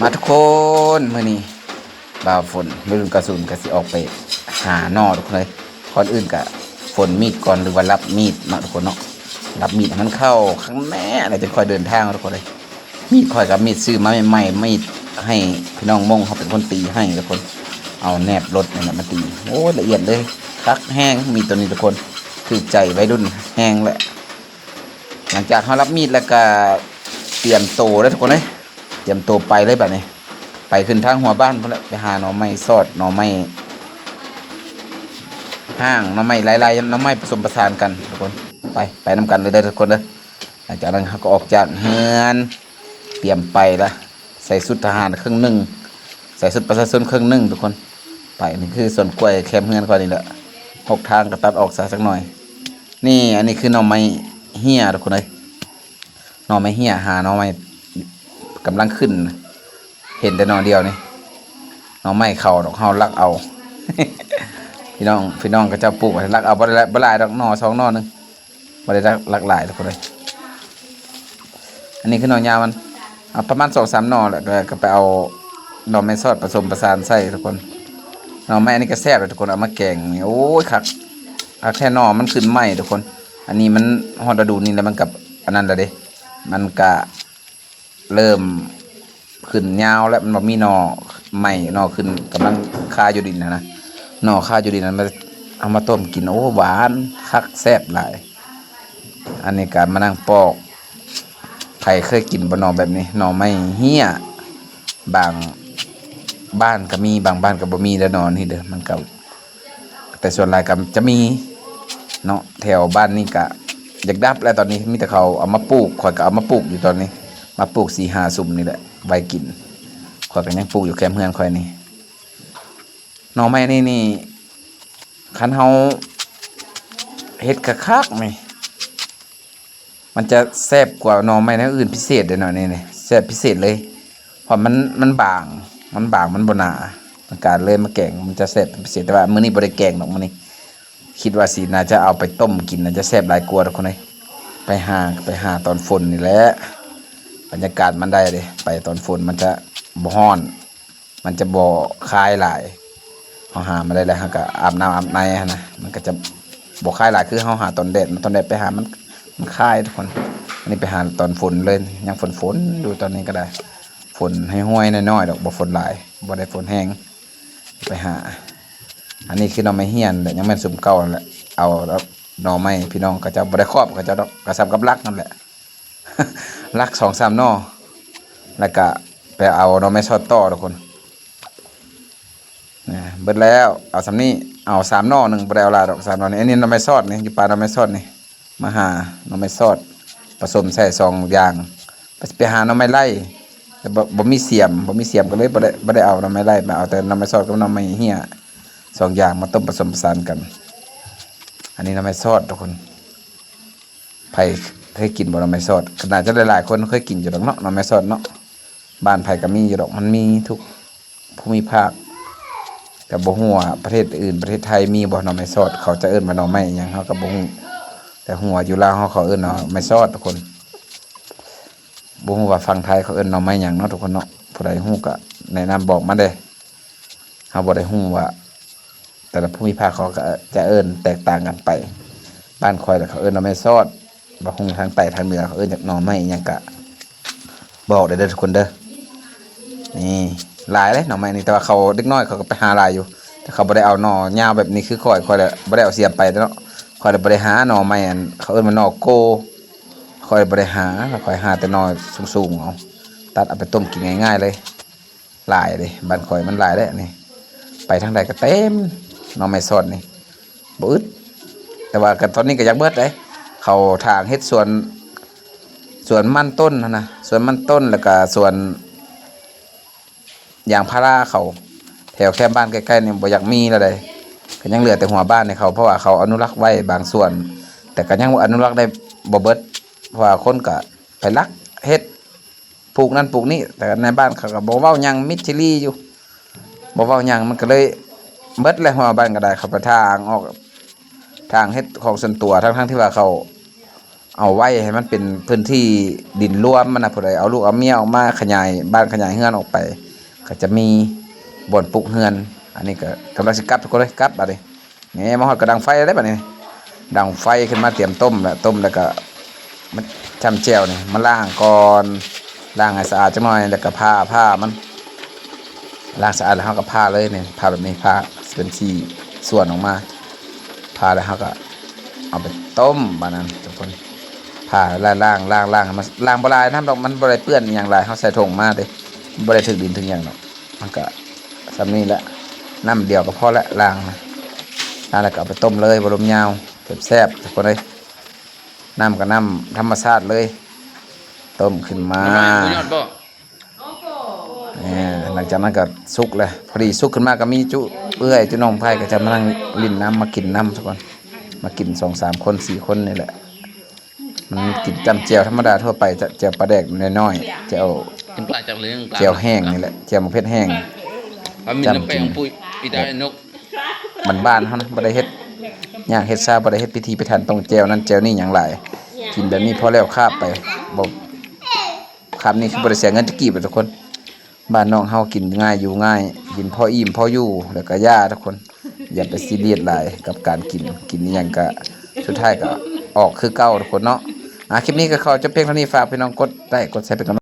ມາທຸກຄົນ ມື້ນີ້ບ່າວຝົນ ໄວລຸ້ນເກົ້າສູນ ກໍຊິອອກໄປຫາໜໍ່ທຸກຄົນເອີຍ. ກ່ອນອື່ນກໍຝົນມີດກ່ອນ ຫຼືວ່າລັບມີດເນາະທຸກຄົນເນາະ, ລັບມີດໃຫ້ມັນເຂົ້າຂ້າງໃນ ແລ້ວຈຶ່ງຄ່ອຍເດີນທາງເນາະທຸກຄົນເອີຍ. ມີດຂ້ອຍກໍມີດຊື້ມາໃໝ່ໆ ມີດໃຫ້ພີ່ນ້ອງມົ້ງເຮົາເປັນຄົນຕີໃຫ້ທຸກຄົນ, ເອົາແໜບລົດນີ້ແຫຼະມາຕີ. ໂອ້ຍ ລະອຽດເລີຍ ຄັກແຮງ ມີດໂຕນີ້ທຸກຄົນ, ຖືກໃຈໄວລຸ້ນແຮງແຫຼະ. ຫຼັງຈາກເຮົາລັບມີດແລ້ວກໍຕຽມໂຕເດີທຸກຄົນເອີຍ, ຕຽມໂຕໄປເລີຍບາດນີ້. ໄປຂຶ້ນທາງຫົວບ້ານພຸ້ນແຫຼະ, ໄປຫາໜໍ່ໄມ້ຊອດ ໜໍ່ໄມ້ຮ່າງ ໜໍ່ໄມ້ຫຼາຍໆ ໜໍ່ໄມ້ປະສົມປະສານກັນທຸກຄົນ. ໄປ ໄປນຳກັນເລີຍເດີທຸກຄົນເດີ. ຫຼັງຈາກນັ້ນເຮົາກໍອອກຈາກເຮືອນ ຕຽມໄປລະ, ໃສ່ຊຸດທະຫານເຄິ່ງໜຶ່ງ ໃສ່ຊຸດປະຊາຊົນເຄິ່ງໜຶ່ງທຸກຄົນ. ໄປ ນີ້ຄືສວນກ້ວຍແຄມເຮືອນຂ້ອຍນີ້ແຫຼະ, ຫົກທາງກໍຕັດອອກຊະຈັກໜ່ອຍ. ນີ້ ອັນນີ້ຄືໜໍ່ໄມ້ເຫ້ຍທຸກຄົນເອີຍ, ໜໍ່ໄມ້ເຫ້ຍ ຫາໜໍ່ໄມ້ກຳລັງຂຶ້ນ, ເຫັນແຕ່ໜໍ່ດຽວນີ້. ໜໍ່ໄມ້ເຂົາດອກ ເຮົາລັກເອົາ. ພີ່ນ້ອງ ພີ່ນ້ອງເຂົາເຈົ້າປູກ ລັກເອົາ ບໍ່ໄດ້ ບໍ່ຫຼາຍດອກ ໜໍ່ສອງໜໍ່ໜຶ່ງ, ບໍ່ໄດ້ລັກຫຼາຍທຸກຄົນເອີຍ. ອັນນີ້ຄືໜໍ່ຍາວມັນ ເອົາປະມານສອງສາມໜໍ່ແຫຼະ, ກໍ ກໍໄປເອົາໜໍ່ໄມ້ຊອດປະສົມປະສານໃສ່ທຸກຄົນ. ໜໍ່ໄມ້ອັນນີ້ກໍແຊບເລີຍທຸກຄົນ, ເອົາມາແກງນີ້ ໂອ້ຍ ຄັກ ຄັກແທ້. ໜໍ່ມັນຂຶ້ນໃໝ່ທຸກຄົນ, ອັນນີ້ມັນຮອດລະດູນີ້ແລ້ວ ມັນກໍອັນນັ້ນແລ້ວເດ້, ມັນກະເລີ່ມຂຶ້ນຍາວແລ້ວ, ມັນບໍ່ມີໜໍ່ໃໝ່ ໜໍ່ຂຶ້ນ ກຳລັງຄາຢູ່ດິນຫັ້ນນະ, ໜໍ່ຄາຢູ່ດິນຫັ້ນ ມາ ເອົາມາຕົ້ມກິນ ໂອ້ ຫວານຄັກແຊບຫຼາຍ. ອັນນີ້ກໍມານັ່ງປອກ. ໃຜເຄີຍກິນບໍ່ໜໍ່ແບບນີ້? ໜໍ່ໄມ້ເຫ້ຍ ບາງບ້ານກໍມີ ບາງບ້ານກໍບໍ່ມີເດີໜໍ່ນີ້ເດີ. ມັນກໍ ແຕ່ສ່ວນຫຼາຍກໍຈະມີເນາະ. ແຖວບ້ານນີ້ກະຢາກດັບແລ້ວຕອນນີ້, ມີແຕ່ເຂົາເອົາມາປູກ, ຂ້ອຍກໍເອົາມາປູກຢູ່ຕອນນີ້, ມາປູກສີ່ຫ້າຊຸມນີ້ແຫຼະ ໄວ້ກິນ. ຂ້ອຍກໍຍັງປູກຢູ່ແຄມເຮືອນຂ້ອຍນີ້. ໜໍ່ໄມ້ນີ້ນີ້ ຄັນເຮົາເຮັດຄັກໆນີ້ ມັນຈະແຊບກວ່າໜໍ່ໄມ້ແນວອື່ນພິເສດເດ້ເນາະ. ນີ້ ນີ້ແຊບພິເສດເລີຍ, ເພາະມັນ ມັນບາງ ມັນບາງ ມັນບໍ່ໜາ, ມັນການເລີຍມາແກງ ມັນຈະແຊບເປັນພິເສດ. ແຕ່ວ່າມື້ນີ້ບໍ່ໄດ້ແກງດອກ, ມື້ນີ້ຄິດວ່າຊິ ໜ້າຈະເອົາໄປຕົ້ມກິນ ໜ້າຈະແຊບຫຼາຍກວ່າດອກຄົນເອີຍ. ໄປຫາ ໄປຫາຕອນຝົນນີ້ແຫຼະ, ບັນຍາກາດມັນໄດ້ເດ້. ໄປຕອນຝົນມັນຈະບໍ່ຮ້ອນ ມັນຈະບໍ່ຄາຍຫຼາຍ. ເຮົາຫາມາໄດ້ແລ້ວ ເຮົາກໍອາບນ້ຳອາບໃນຫັ້ນນະ, ມັນກໍຈະບໍ່ຄາຍຫຼາຍ ຄືເຮົາຫາຕອນແດດ. ຕອນແດດໄປຫາມັນ ມັນຄາຍທຸກຄົນ. ອັນນີ້ໄປຫາຕອນຝົນເລີຍ, ຍັງຝົນໆຢູ່ຕອນນີ້ກໍໄດ້, ຝົນຫ້ວຍໆນ້ອຍໆດອກ, ບໍ່ຝົນຫຼາຍ ບໍ່ໄດ້ຝົນແຮງ. ໄປຫາ ອັນນີ້ຄືໜໍ່ໄມ້ເຫ້ຍແຫຼະ, ຍັງແມ່ນຊຸມເກົ່າຫັ້ນແຫຼະ. ເອົາໜໍ່ໄມ້ ພີ່ນ້ອງເຂົາເຈົ້າບໍ່ໄດ້ຄອບເຂົາເຈົ້າດອກ, ກໍສ່ຳກັບລັກນັ້ນແຫຼະ. ລັກສອງສາມໜໍ່ ແລ້ວກະໄປເອົາໜໍ່ໄມ້ຊອດຕໍ່ທຸກຄົນ. ນະ ເບິດແລ້ວ ເອົາສ່ຳນີ້, ເອົາສາມໜໍ່ໜຶ່ງ, ບໍ່ໄດ້ເອົາຫຼາຍດອກ ສາມໜໍ່ນີ້. ອັນນີ້ໜໍ່ໄມ້ຊອດນີ້, ຢູ່ປ່າໜໍ່ໄມ້ຊອດນີ້, ມາຫາໜໍ່ໄມ້ຊອດ ປະສົມໃສ່ສອງຢ່າງ. ໄປ ໄປຫາໜໍ່ໄມ້ໄລ່ ແຕ່ບໍ່ ບໍ່ມີສຽມ, ບໍ່ມີສຽມກໍເລີຍບໍ່ໄດ້ ບໍ່ໄດ້ເອົາໜໍ່ໄມ້ໄລ່ມາ, ເອົາແຕ່ໜໍ່ໄມ້ຊອດກັບໜໍ່ໄມ້ເຫ້ຍ ສອງຢ່າງມາຕົ້ມປະສົມປະສານກັນ. ອັນນີ້ໜໍ່ໄມ້ຊອດທຸກຄົນ. ໃຜເຄີຍກິນບໍ່ໜໍ່ໄມ້ຊອດ? ກໍໜ້າຈະຫຼາຍໆຄົນເຄີຍກິນຢູ່ດອກເນາະ ໜໍ່ໄມ້ຊອດເນາະ, ບ້ານໃຜກໍມີຢູ່ດອກ, ມັນມີທຸກພູມິພາກ. ແຕ່ບໍ່ຮູ້ວ່າປະເທດອື່ນ ປະເທດໄທມີບໍ່ໜໍ່ໄມ້ຊອດ, ເຂົາຈະເອີ້ນວ່າໜໍ່ໄມ້ຫຍັງ ເຮົາກໍບໍ່ຮູ້. ແຕ່ຮູ້ວ່າຢູ່ລາວເຮົາ ເຂົາເອີ້ນໜໍ່ໄມ້ຊອດທຸກຄົນ. ບໍ່ຮູ້ວ່າຝັ່ງໄທເຂົາເອີ້ນໜໍ່ໄມ້ຫຍັງເນາະທຸກຄົນເນາະ, ຜູ້ໃດຮູ້ກໍແນະນຳບອກມາເດີ້. ເຮົາບໍ່ໄດ້ຮູ້ວ່າ ແຕ່ລະພູມິພາກເຂົາກໍຈະເອີ້ນແຕກຕ່າງກັນໄປ. ບ້ານຂ້ອຍລະເຂົາເອີ້ນໜໍ່ໄມ້ຊອດ, ບໍ່ຮູ້ທາງໃຕ້ທາງເໜືອເຂົາເອີ້ນຫຍັງ ໜໍ່ໄມ້ຫຍັງກະບອກໄດ້ເດີທຸກຄົນເດີ. ນີ້ຫຼາຍເດ້ໜໍ່ໄມ້ນີ້, ແຕ່ວ່າເຂົາ ເດັກນ້ອຍເຂົາກໍໄປຫາຫຼາຍຢູ່, ແຕ່ເຂົາບໍ່ໄດ້ເອົາໜໍ່ຍາວແບບນີ້ຄືຂ້ອຍ. ຂ້ອຍລະບໍ່ໄດ້ເອົາສຽມໄປເດ້ເນາະ, ຂ້ອຍລະບໍ່ໄດ້ຫາໜໍ່ໄມ້ ອັນເຂົາເອີ້ນວ່າໜໍ່ໂກ. ຂ້ອຍບໍ່ໄດ້ຫາ, ຂ້ອຍຫາແຕ່ໜໍ່ສູງໆເອົາ, ຕັດເອົາໄປຕົ້ມກິນງ່າຍໆເລີຍ. ຫຼາຍເດ້, ບ້ານຂ້ອຍມັນຫຼາຍເດ້ນີ້, ໄປທາງໃດກໍເຕັມໜໍ່ໄມ້ຊອດນີ້ ບໍ່ອຶດ. ແຕ່ວ່າກໍຕອນນີ້ກໍຢາກເບິດເດ້, ເຂົາຖາງເຮັດສວນ ສວນມັນຕົ້ນຫັ້ນນະ, ສວນມັນຕົ້ນ ແລ້ວກໍສວນຢາງພາລາເຂົາ ແຖວແຄມບ້ານໃກ້ໆນີ້ບໍ່ຢາກມີແລ້ວເດ້, ກໍຍັງເຫຼືອແຕ່ຫົວບ້ານໃຫ້ເຂົາ, ເພາະວ່າເຂົາອະນຸລັກໄວ້ບາງສ່ວນ, ແຕ່ກໍຍັງອະນຸລັກໄດ້ບໍ່ເບິດ, ເພາະວ່າຄົນກໍໄປລັກເຮັດ ປູກນັ້ນປູກນີ້, ແຕ່ໃນບ້ານເຂົາກໍບໍ່ເວົ້າຫຍັງ ມິດຊີລີຢູ່ ບໍ່ເວົ້າຫຍັງ, ມັນກໍເລີຍເບິດແຫຼະ. ຫົວບ້ານກໍໄດ້ເຂົາໄປຖາງອອກ ຖາງເຮັດຂອງສ່ວນຕົວ, ທັງໆທີ່ວ່າເຂົາ ເອົາໄວ້ໃຫ້ມັນເປັນພື້ນທີ່ດິນລວມມັນນະ ຜູ້ໃດເອົາລູກເອົາເມຍອອກມາຂະຫຍາຍບ້ານຂະຫຍາຍເຮືອນອອກໄປ ກໍຈະມີບ່ອນປຸກເຮືອນ. ອັນນີ້ກໍກຳລັງຊິກັບທຸກຄົນເອີຍ ກັບບາດນີ້. ນີ້ມາຮອດກໍດັງໄຟແລ້ວບາດນີ້ ດັງໄຟຂຶ້ນມາຕຽມຕົ້ມແລ້ວ ຕົ້ມແລ້ວກໍມາຈ້ຳແຈ່ວນີ້ ມາລ້າງກ່ອນ ລ້າງໃຫ້ສະອາດຈັກໜ່ອຍ ແລ້ວກໍຜ່າ ຜ່າມັນ ລ້າງສະອາດແລ້ວເຮົາກໍຜ່າເລີຍນີ້ ຜ່າແບບນີ້ ຜ່າເປັນສີ່ສ່ວນອອກມາ ຜ່າແລ້ວເຮົາກໍເອົາໄປຕົ້ມບາດນັ້ນທຸກຄົນ. ຜ່າແລ້ວລ້າງ ລ້າງ ລ້າງໃຫ້ມັນ ລ້າງບໍ່ຫຼາຍນ້ຳດອກ ມັນບໍ່ໄດ້ເປື້ອນອີ່ຫຍັງຫຼາຍ ເຮົາໃສ່ຖົງມາເດ້ ບໍ່ໄດ້ຖືກດິນຖືກຫຍັງດອກ. ມັນກະສ່ຳນີ້ແຫຼະ ນ້ຳດຽວກໍພໍແຫຼະ ລ້າງ ລ້າງແລ້ວກໍເອົາໄປຕົ້ມເລີຍ ບໍ່ລົມຍາວ ແຊບໆ ທຸກຄົນເອີຍ. ນ້ຳກໍນ້ຳທຳມະຊາດເລີຍ ຕົ້ມຂຶ້ນມາ ເອີ ຫຼັງຈາກນັ້ນກໍສຸກແລ້ວ ພໍດີສຸກຂຶ້ນມາກໍມີຈຸເອື້ອຍຈຸນ້ອງໄພກໍຈະມານັ່ງຫຼິ້ນນຳ ມາກິນນຳ ທຸກຄົນ ມາກິນສອງສາມຄົນ ສີ່ຄົນນີ້ແຫຼະ. ມັນກິນຈ້ຳແຈ່ວທຳມະດາທົ່ວໄປ ຈະ ແຈ່ວປາແດກນ້ອຍໆ ແຈ່ວ ກິນປາຈາກເລີຍ ແຈ່ວແຫ້ງນີ້ແຫຼະ ແຈ່ວໝາກເຜັດແຫ້ງ ຈ້ຳກິນ ບ້ານໆເຮົານະ ບໍ່ໄດ້ເຮັດຍາກເຮັດຊາ ບໍ່ໄດ້ເຮັດພິຖີພິຖັນຕ້ອງແຈ່ວນັ້ນແຈ່ວນີ້ຫຍັງຫຼາຍ ກິນແບບນີ້ພໍແລ້ວ ຄາບໄປ ບໍ່ ຄາບນີ້ຄືບໍ່ໄດ້ເສຍເງິນຈັກກີບເລີຍທຸກຄົນ. ບ້ານນອກເຮົາກິນງ່າຍຢູ່ງ່າຍ ກິນພໍອີ່ມພໍຢູ່ ແລ້ວກໍຢ່າທຸກຄົນ ຢ່າໄປຊີຣຽສຫຼາຍກັບການກິນ ກິນອີ່ຫຍັງກະສຸດທ້າຍກໍອອກຄືເກົ່າທຸກຄົນເນາະ. ອ່າ ຄລິບນີ້ກໍຂໍຈົບພຽງເທົ່ານີ້ ຝາກພີ່ນ້ອງກົດໄລ້ກົດແຊເປັນກຳລັງ